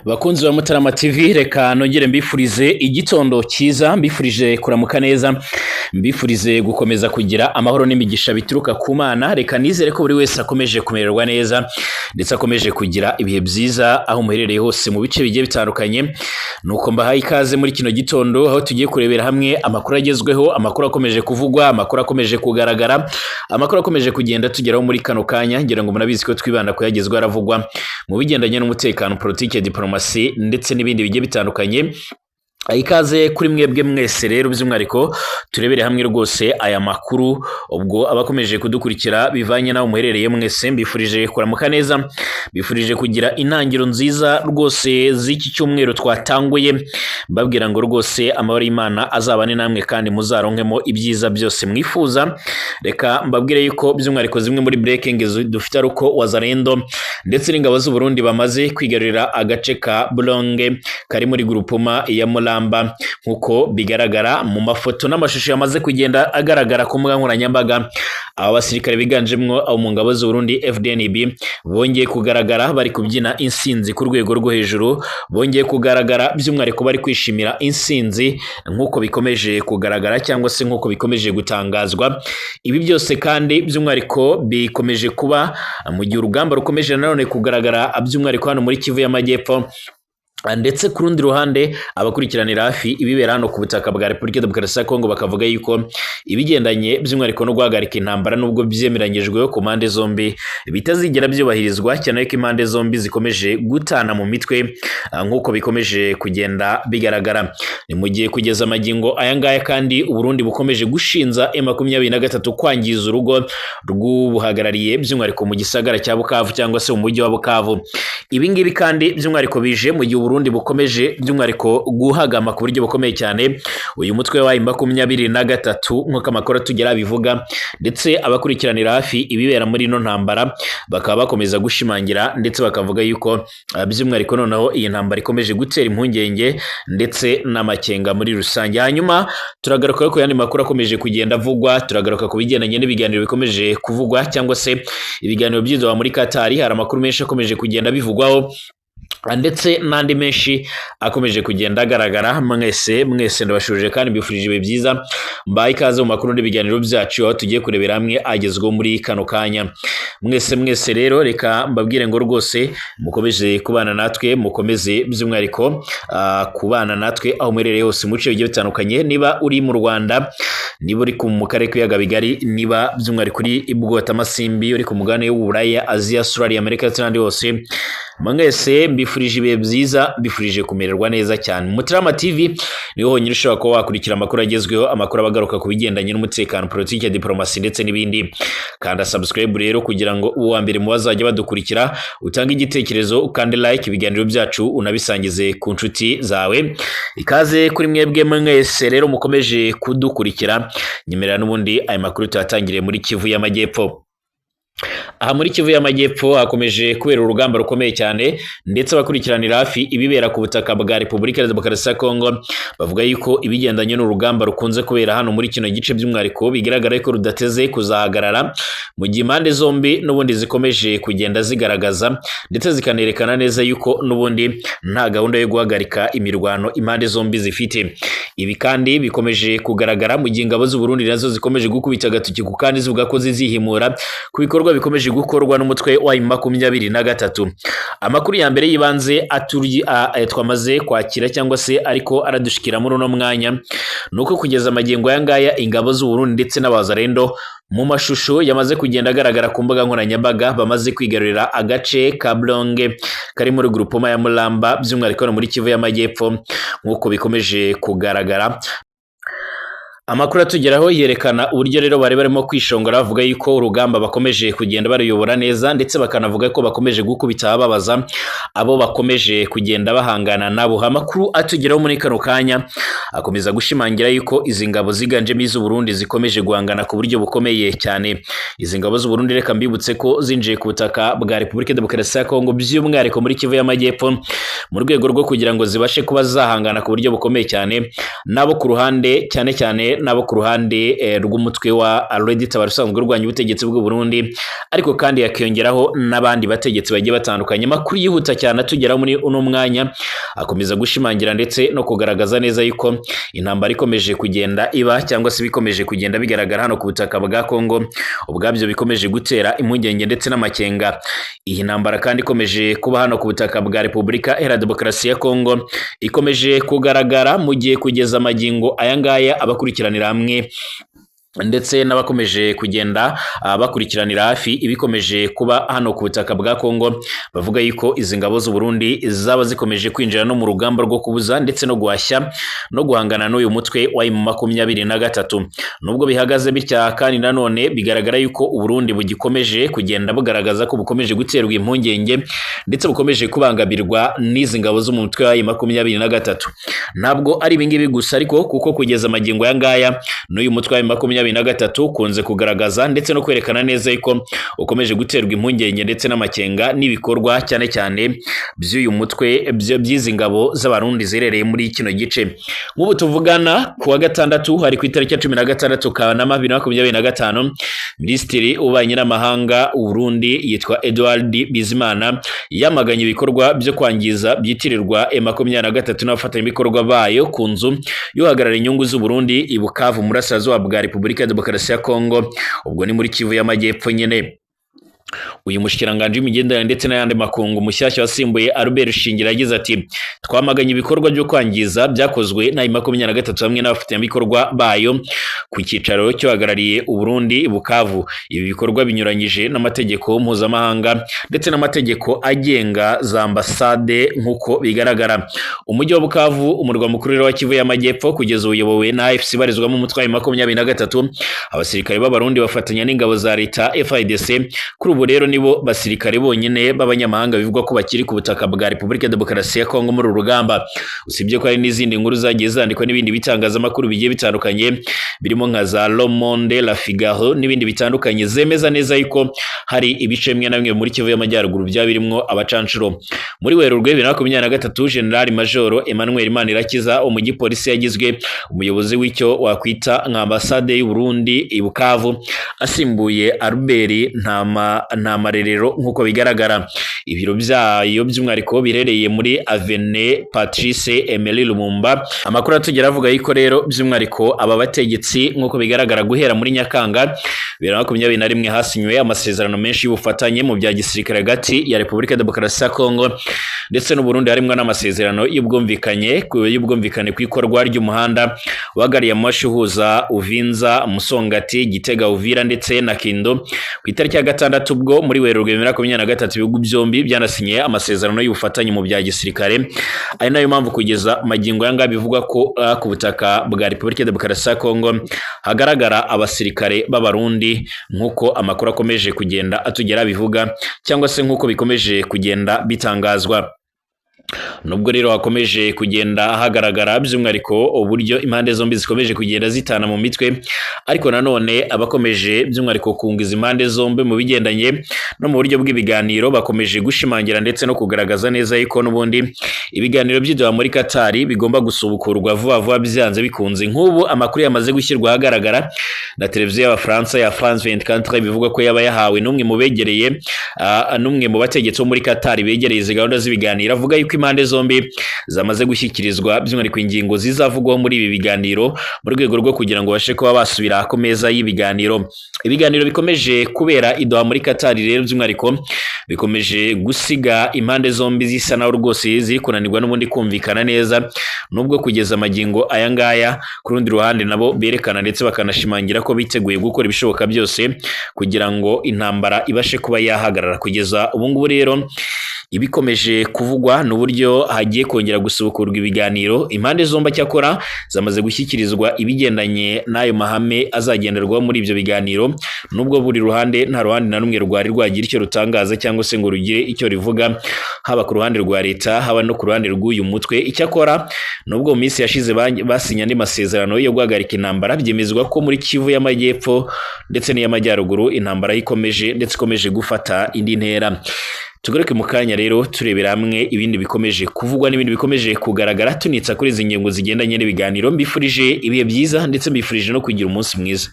Bakunzi ba Mutarama TV, reka nongere mbifurize igitondo cyiza, mbifurije kuramuka neza, mbifurize gukomeza kugira amahoro n'imigisha bituruka ku Mana. Reka nizere ko buri wese akomeje kumererwa neza ndetse akomeje kugira ibihe byiza aho muherereye hose mu bice bigiye bitandukanye. Nuko mbahaye ikaze muri kino gitondo aho tugiye kurebera hamwe amakuru agezweho, amakuru akomeje kuvugwa, amakuru akomeje kugaragara, amakuru akomeje kugenda tugeraho muri kano kanya. Ngira ngo murabizi ko twibanda ku yagezweho aravugwa mu bigendanye n'umutekano, politiki, diplomasi ndetse n'ibindi bigiye bitandukanye. Ikaze kuri mwebwe mwese rero, by'umwihariko turebere hamwe rwose aya makuru. Ubwo abakomeje kudukurikira bivanye n'aho muherereye mwese, mbifurije kuramuka neza, mbifurije kugira intangiriro nziza rwose z'iki cyumweru twatanguye, mbabwira ngo rwose amahoro y'Imana azabane namwe kandi muzaronkemo ibyiza byose mwifuza. Reka mbabwire yuko by'umwihariko zimwe muri breaking dufite ari uko Wazalendo ndetse n'ingabo z'u Burundi bamaze kwigarurira agace ka Bulonge kari muri grupuma ya Mulamba, nk'uko bigaragara mu mafoto n'amashusho yamaze kugenda agaragara ku mbuga nkoranyambaga. Aba basirikare biganjemwo abo mu ngabo z'u Burundi FDNB bongeye kugaragara bari kubyina insinzi ku rwego rwo hejuru, bongeye kugaragara by'umwihariko bari kwishimira insinzi nk'uko bikomeje kugaragara cyangwa se nk'uko bikomeje gutangazwa. Ibi byose kandi by'umwihariko bikomeje kuba mu gihe urugamba rukomeje nanone kugaragara by'umwihariko hano muri Kivu y'Amajyepfo, ndetse ku rundi ruhande abakurikiranira hafi ibibera hano ku butaka bwa Repubulika Demokarasi ya Kongo bakavuga yuko ibigendanye by'umwihariko no guhagarika intambara, nubwo byemeranyijweho ku mpande zombi, bitazigera byubahirizwa, cyane ko impande zombi zikomeje gutana mu mitwe nk'uko bikomeje kugenda bigaragara. Ni mu gihe kugeza amagingo aya ngaya kandi Uburundi bukomeje gushinza M23 kwangiza urugo rw'ubuhagarariye by'umwihariko mu gisagara cya Bukavu cyangwa se mu mujyi wa Bukavu. Ibi ngibi kandi by'umwihariko bije mu gihe Uburundi bukomeje by'umwihariko guhagama ku buryo bukomeye cyane uyu mutwe wa M23 nk'uko amakuru atugera bivuga, ndetse abakurikiranira hafi ibibera muri ino ntambara bakaba bakomeza gushimangira ndetse bakavuga yuko by'umwihariko noneho iyi ntambara ikomeje gutera impungenge ndetse n'amakenga muri rusange. Hanyuma turagaruka ku yandi makuru akomeje kugenda avugwa, turagaruka ku bigendanye n'ibiganiro bikomeje kuvugwa cyangwa se ibiganiro by'idoha muri Qatar. Hari amakuru menshi akomeje kugenda bivugwaho ndetse n'andi menshi akomeje kugenda agaragara. Mwese mwese ndabashurije kandi mbifurije ibihe byiza, mbaye ikaze mu makuru n'ibiganiro byacu aho tugiye kurebera hamwe agezweho muri kano kanya. Mwese mwese rero reka mbabwire ngo rwose mukomeze kubana natwe, mukomeze by'umwihariko kubana natwe aho muherereye hose mu bice bigiye bitandukanye. Niba uri mu Rwanda, niba uri mu karere k'ibiyaga bigari, niba by'umwihariko uri i Bwotamasimbi, uri ku mugabane w'Uburaya, Aziya, Australia, Amerika ndetse n'ahandi hose, mwese mbifurije ibihe byiza, mbifurije kumererwa neza cyane. Mutarama TV niho honyine ushobora kuba wakurikira amakuru agezweho, amakuru abagaruka ku bigendanye n'umutekano, politiki, diplomasi ndetse n'ibindi. Kanda subscribe rero kugira ngo uwa mbere mu bazajya badukurikira, utange igitekerezo, ukande like ibiganiro byacu, unabisangize ku nshuti zawe. Ikaze kuri mwebwe mwese rero mukomeje kudukurikira. Nyemerera n'ubundi aya makuru tuyatangiriye muri Kivu y'Amajyepfo. Aha muri Kivu y'Amajyepfo hakomeje kubera urugamba rukomeye cyane, ndetse abakurikiranira hafi ibibera ku butaka bwa Repubulika ya Demokarasi ya Kongo bavuga yuko ibigendanye n'urugamba rukunze kubera hano muri kino gice by'umwihariko bigaragara ko rudateze kuzahagarara, mu gihe impande zombi n'ubundi zikomeje kugenda zigaragaza ndetse zikanerekana neza yuko n'ubundi nta gahunda yo guhagarika imirwano impande zombi zifite. Ibi kandi bikomeje kugaragara mu gihe ingabo z'u Burundi nazo zikomeje gukubita agatoki ku kandi zivuga ko zizihimura ku bikorwa bikomeje gukorwa n'umutwe wa M23. Amakuru ya mbere y'ibanze twamaze kwakira cyangwa se ariko aradushikira muri uno mwanya nuko kugeza amagingo aya ngaya ingabo z'u Burundi ndetse n'abazarendo mu mashusho yamaze kugenda agaragara ku mbuga nkoranyambaga bamaze kwigarurira agace ka Blonge kari muri grupoma ya Mulamba by'umwihariko no muri Kivu y'Amajyepfo nk'uko bikomeje kugaragara. Amakuru atugeraho yerekana uburyo rero bari barimo kwishongora bavuga yuko urugamba bakomeje kugenda baruyobora neza, ndetse bakanavuga ko bakomeje gukubita ababaza abo bakomeje kugenda bahangana nabo. Amakuru atugeraho muri kano kanya akomeza gushimangira yuko izi ngabo ziganjemo iz'u Burundi zikomeje guhangana ku buryo bukomeye cyane. Izi ngabo z'u Burundi reka mbibutse ko zinjiye ku butaka bwa Repubulika Demokarasi ya Kongo by'umwihariko muri Kivu y'Amajyepfo mu rwego rwo kugira ngo zibashe kuba zahangana ku buryo bukomeye cyane nabo ku ruhande, cyane cyane cyane nabo ku ruhande rw'umutwe wa Red Tabara usanzwe urwanya ubutegetsi bw'u Burundi, ariko kandi yakiyongeraho n'abandi bategetsi bagiye batandukanye. Amakuru yihuta cyane atugeraho muri uno mwanya akomeza gushimangira ndetse no kugaragaza neza yuko intambara ikomeje kugenda iba cyangwa se bikomeje kugenda bigaragara hano ku butaka bwa Kongo, ubwabyo bikomeje gutera impungenge ndetse n'amakenga. Iyi ntambara kandi ikomeje kuba hano ku butaka bwa Repubulika Iharanira Demokarasi ya Kongo ikomeje kugaragara mu gihe kugeza amagingo aya ngaya abakurikiranira hamwe ndetse n'abakomeje kugenda bakurikiranira hafi ibikomeje kuba hano ku butaka bwa Kongo bavuga yuko izi ngabo z'u Burundi zaba zikomeje kwinjira no mu rugamba rwo kubuza ndetse no guhashya no guhangana n'uyu mutwe wa M23. Nubwo bihagaze bitya kandi nanone bigaragara yuko u Burundi bugikomeje kugenda bugaragaza ko bukomeje guterwa impungenge ndetse bukomeje kubangamirwa n'izi ngabo z'umutwe wa M23. Ntabwo ari ibingibi gusa ariko kuko kugeza amagingo aya ngaya n'uyu mutwe wa M23 ukunze kugaragaza ndetse no kwerekana neza yuko ukomeje guterwa impungenge ndetse n'amakenga n'ibikorwa cyane cyane by'uyu mutwe by'izi ngabo z'Abarundi zirereye muri kino gice. Nk'ubu tuvugana ku wa gatandatu hari ku itariki ya 16 Kanama 2025, Minisitiri w'Ububanyi n'Amahanga w'u Burundi yitwa Edouard Bizimana yamaganye ibikorwa byo kwangiza byitirirwa M23 n'abafatanyabikorwa bayo ku nzu y'uhagarariye inyungu z'u Burundi i Bukavu mu burasirazuba bwa Repubulika ya Demokarasi ya Kongo, ubwo ni muri Kivu y'Amajyepfo nyene. Uyu mushikiranganje w'imigenderanire ndetse n'ayandi makungu mushyashya wasimbuye Albert Shingira yagize ati: twamaganye ibikorwa byo kwangiza byakozwe na M23 hamwe n'abafatanyabikorwa bayo ku cyicaro cy'uhagarariye u Burundi Bukavu. Ibi bikorwa binyuranyije n'amategeko mpuzamahanga ndetse n'amategeko agenga za ambasade nk'uko bigaragara. Umujyi wa Bukavu, umurwa mukuru wa Kivu y'Amajyepfo, kugeza uyobowe na AFC barizwamo umutwe wa M23. Abasirikare b'Abarundi bafatanya n'ingabo za leta FARDC. Kuri ubu rero nibo basirikare bonyine b'abanyamahanga bivugwa ko bakiri ku butaka bwa Repubulika ya Demokarasi ya Kongo muri uru rugamba. Usibye ko hari n'izindi nkuru zagiye zandikwa n'ibindi bitangazamakuru bigiye bitandukanye birimo nka za Le Monde, La Figaro n'ibindi bitandukanye zemeza neza yuko hari ibice bimwe na bimwe muri Kivu y'Amajyaruguru byaba birimo abacanshuro. Muri Werurwe 2023, General Major Emmanuel Manirakiza wo mu gipolisi yagizwe umuyobozi w'icyo wakwita nka ambasade y'u Burundi i Bukavu, asimbuye Albert Ntamarerero nk'uko bigaragara. Ibiro byayo by'umwihariko birereye muri Avenue Patrice Emery Lumumba. Amakuru atugera avuga yuko rero by'umwihariko aba bategetsi nk'uko bigaragara guhera muri Nyakanga 2021 hasinywe amasezerano menshi y'ubufatanye mu bya gisirikare hagati ya Repubulika ya Demokarasi ya Kongo ndetse n'u Burundi, harimo n'amasezerano y'ubwumvikane ku ikorwa ry'umuhanda wa gari ya moshi uhuza Uvinza, Musongati, Gitega, Uvira ndetse na Kindo. Ku itariki ya 6 ubwo muri Werurwe 2023 ibihugu byombi byanasinye amasezerano y'ubufatanye mu bya gisirikare. Ari nayo mpamvu kugeza magingo aya ngaya bivugwa ko ku butaka bwa Repubulika ya Demokarasi ya Kongo hagaragara abasirikare b'Abarundi nk'uko amakuru akomeje kugenda atugera bivuga cyangwa se nk'uko bikomeje kugenda bitangazwa. Nubwo rero hakomeje kugenda hagaragara by'umwihariko uburyo impande zombi zikomeje kugenda zitana mu mitwe, ariko nanone abakomeje by'umwihariko kunga izi impande zombi mu bigendanye no mu buryo bw'ibiganiro bakomeje gushimangira ndetse no kugaragaza neza yuko n'ubundi ibiganiro by'idoha muri Qatar bigomba gusubukurwa vuba vuba byanze bikunze. Nk'ubu amakuru yamaze gushyirwa ahagaragara na televiziyo y'Abafaransa ya France 24 bivuga ko yaba yahawe n'umwe mu begereye n'umwe mu bategetsi bo muri Qatar begereye izi gahunda z'ibiganiro, avuga yuko impande zombi zamaze gushyikirizwa by'umwihariko ingingo zizavugwaho muri ibi biganiro mu rwego rwo kugira ngo bashe kuba basubira ku meza y'ibiganiro. Ibiganiro bikomeje kubera i Doha muri Qatar rero by'umwihariko bikomeje gusiga impande zombi zisa naho rwose ziri kunanirwa n'ubundi kumvikana neza, nubwo kugeza amagingo aya ngaya ku rundi ruhande nabo berekana ndetse bakanashimangira ko biteguye gukora ibishoboka byose kugira ngo intambara ibashe kuba yahagarara. Kugeza ubu ngubu rero ibikomeje kuvugwa n'uburyo hagiye kongera gusubukurwa ibiganiro, impande zombi cyakora zamaze gushyikirizwa ibigendanye n'ayo mahame azagenderwaho muri ibyo biganiro, nubwo buri ruhande nta ruhande na rumwe rwari rwagira icyo rutangaza cyangwa se ngo rugire icyo rivuga, haba ku ruhande rwa leta haba no ku ruhande rw'uyu mutwe. Icyakora nubwo mu minsi yashize basinye andi masezerano yo guhagarika intambara, byemezwa ko muri Kivu y'Amajyepfo ndetse n'iy'Amajyaruguru intambara ikomeje ndetse ikomeje gufata indi ntera. Tugaruke mu kanya rero turebera hamwe ibindi bikomeje kuvugwa n'ibindi bikomeje kugaragara, tunitsa kuri izi ngingo zigendanye n'ibiganiro. Mbifurije ibihe byiza ndetse mbifurije no kugira umunsi mwiza.